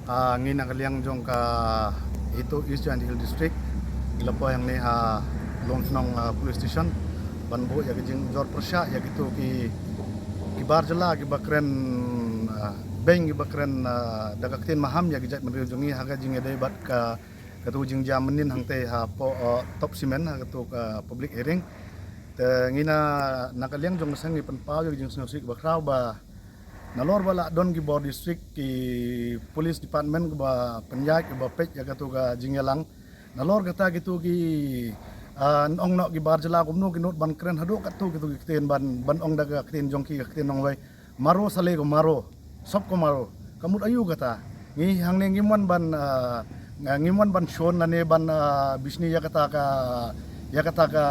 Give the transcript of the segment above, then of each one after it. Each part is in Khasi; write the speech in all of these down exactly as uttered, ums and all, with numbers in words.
Ah, ngi na ka liang jong ka HITO, East Jaintia Hills District, ngi la poi hangne ha Lumshnong, ah, Police Station ban buh ïa ka jingjur pyrshah ïa kito ki, ki bar jylla kiba kren, ah, beiñ kiba kren, ah, da ka ktien maham ïa ki jaitbynriew jong ngi ha ka jingïadei bad ka, kato jingjia mynnin hangtei hapoh, ah, Top Cement ha kato ka public hearing. Te ngi na, na ka liang jong ka seng ngi pynpaw ïa ka jingsngewsih kaba khraw ba nalor ba la don ki bor district, ki police department kiba pynïaid, kiba peit ïa kato ka jingïalang. Nalor kata kito ki, ah, ong noh ki bar jylla kumno ki nud ban kren haduh katto kito ki ktien ban, ban ong da ka ktien jong ki, ka ktien nongwei. Maro sale ko maro, sop ko maro. Ka mut aïu kata? Ngi hangne ngim wan ban, ah, ngim wan ban shon lane ban, ah, bishni ïa kata ka, ïa kata ka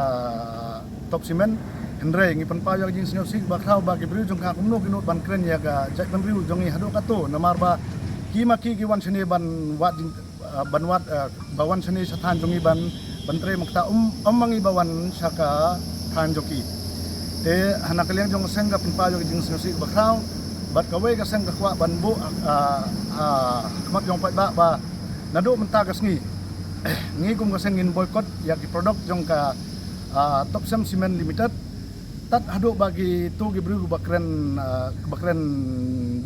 Top Cement. Hynrei ngi pynpaw ïa ka jingsngewsih ba khraw ba ki briew jong ka kumno ki nud ban kren ïa ka jaitbynriew jong ngi haduh katto, namar ba ki ma ki ki wan shane ban wad jing, ah, ban wad, ah, ba wan shane sha thaiñ jong ngi ban, ban trei, mynta um, um ma ngi ba wan sha ka thaiñ jong ki. Te ha na ka liang jong ka seng ka pynpaw ïa ka jingsngewsih ba khraw bad kawei ka seng ka kwah ban buh, ah, ah, khmat jong paidbah ba naduh mynta ka sngi ngi kum ka seng ngin boycott ïa ki product jong ka, ah, Top Cement Limited. Tad haduh ba kito ki briew kiba kren, ah, kiba kren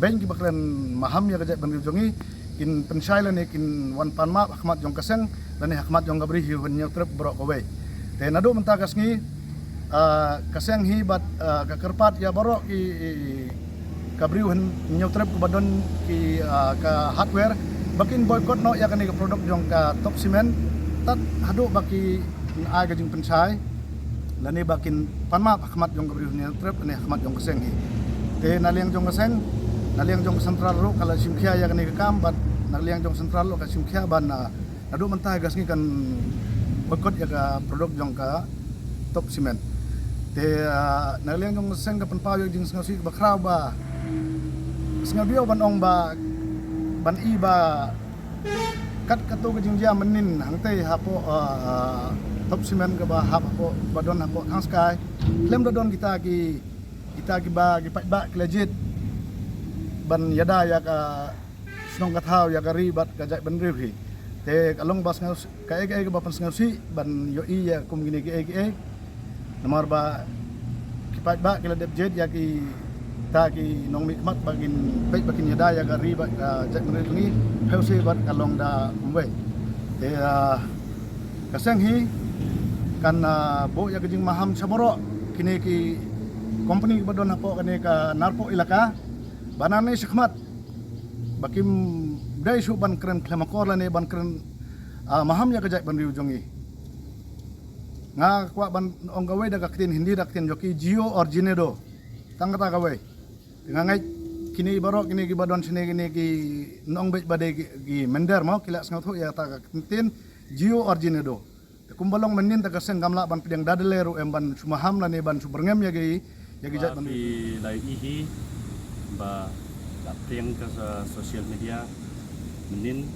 beiñ, kiba kren maham ïa ka jaitbynriew jong ngi kin pynshai lane kin wan pan map ha khmat jong ka seng lane ha khmat jong ka Bri Hynñiewtrep baroh kawei. Te naduh mynta ka sngi, ah, ka seng hi bad, ah, ka kyrpad ïa baroh ki, ka Bri Hynñiewtrep kiba don ki, ah, ka hardware ba kin boycott noh ïa kane ka product jong ka Top Cement tad haduh ba kin ai ka jingpynshai lane ba kin pan map ha khmat jong ka Bri Hynñiewtrep lane ha khmat jong ka seng hi. Te na liang jong ka seng, na liang jong ka central ruh ka la shim khia ïa kane ka kam bad na liang jong ka central ruh ka shim khia ban, ah, naduh mynta ka sngi kan boycott ïa ka product jong ka Top Cement. Te, ah, na liang jong ka seng ka pynpaw ïa ka jingsngewsih ba khraw ba sngewdiaw ban ong ba ban i ba kat kato ka jingjia mynnin hangtei hapoh, ah, ah, Top Cement kaba hap hapoh, ba don hapoh Thangskai. Khlem da don kita ki, kita kiba, ki paidbah ki la jied ban ïada ïa ka shnong ka thaw, ïa ka ri bad ka jaitbynriew hi. Te ka long ba sngew, kaei kaei kaba pynsngewsih ban ïohi ïa kum kine kiei kiei. Namar ba ki paidbah ki la dep jied ïa kita ki nongmihkhmat ba kin peit ba kin ïada ïa ka ri bad ka jaitbynriew jong ngi, phi sngewsih bad ka long da kumwei. Te, ah, ka seng hi kan, ah, buh ïa ka jingmaham sha baroh kine ki company kiba don hapoh kane ka Narpuh Elaka ba nangne shakhmat ba kim dei shuh ban kren khlem akor lane ban kren, ah, maham ïa ka jaitbynriew jong ngi. Nga kwah ban ong kawei da ka ktien Hindi, da ka ktien jong ki, jio or jine do. Tang kata kawei. Nga ngeit kine baroh kine kiba don shane kine ki nongbeit ba dei ki, ki mynder mo, ki la sngewthuh ïa kata ka ktien jio or jine do. Te kumba long mynnin te ka seng kam lah ban pdiang da dei ruh em ban shu maham lane ban shu byrngem ïa ki, ïa ki jait ba ban phi la ïohi hi ba la pdiang ka sa social media mynnin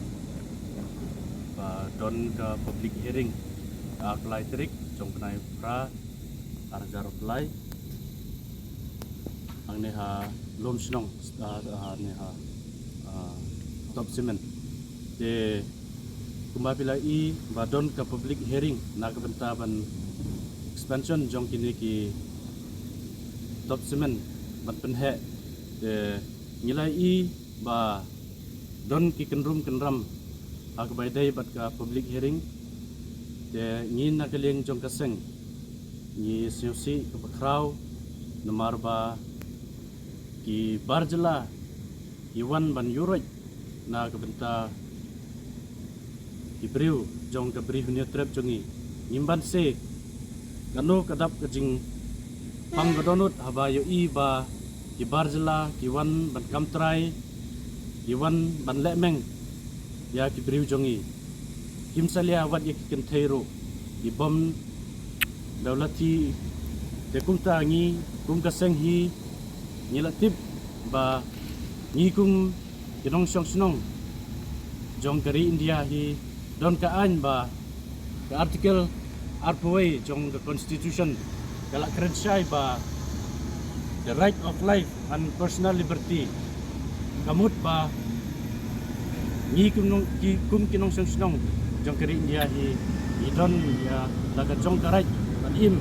ba don ka public hearing, ah, arphew lai tarik jong bnai phra, ar hajar arphew lai. Hangne ha Lumshnong, ah, ah, hangne ha, ah, Top Cement. Te kumba phi la i ba don ka public hearing na ka bynta ban expansion jong kine ki Top Cement ban pynheh. Te ngi la i ba don ki kynrum kynram ha kaba ïadei bad ka public hearing. Te ngi na ka liang jong ka seng ngi sngewsih kaba khraw namar ba ki bar jylla ki wan ban ïuhroit na ka bynta ki briew jong ka Bri Hynñiewtrep jong ngi. Ngim banse kano ka dap ka jingpang ka dohnud haba ïohi ba ki bar jylla ki wan ban kam trai, ki wan ban leh meng ïa ki briew jong ngi. Kim salia wat ïa ki kynthei ruh, ki bom dawlati. Te kumta ngi kum ka seng hi ngi la tip ba ngi kum ki nongshong shnong jong ka ri India hi don ka aiñ ba ka Article arphew wei jong ka Constitution ka la kren shai ba the right of life and personal liberty. Ka mut ba Ngi kum nong-, ki, kum ki nongshong shnong jong ka ri India hi, ngi don ïa la ka jong ka right ban im,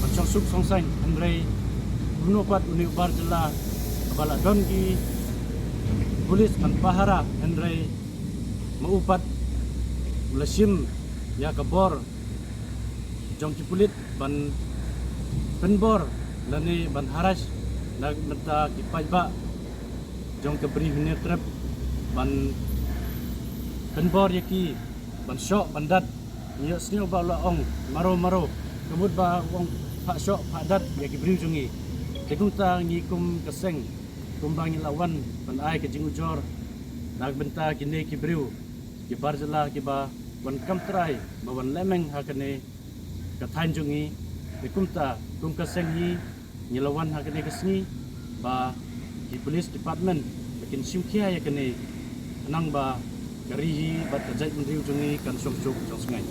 ban shong suk shong saiñ, hynrei uno pat une u bar jylla kaba la don ki pulit ban pahara, hynrei ma u pat u la shim ïa ka bor jong ki pulit ban pynbor lane ban harass na bynta ki paidbah jong ka Bri Hynñiewtrep, trep ban pynbor ïa ki ban shoh ban dat. Ngi ïohsngew ba u la ong maro maro, ka mut ba u ong phah shoh phah dat ïa ki briew jong ngi. Te kumta ngi kum ka seng, kumba ngi la wan ban ai ka jingujor na bynta kine ki briew, ki bar jylla kiba wan kam trai ba wan lehmeng ha kane ka thaiñ jong ngi. Te kumta kum ka seng hi ngi la wan ha kane ka sngi ba ki police department ba kin shim khia ïa kane, khnang ba ka ri hi bad ka jaitbynriew jong ngi kan shong suk shong saiñ.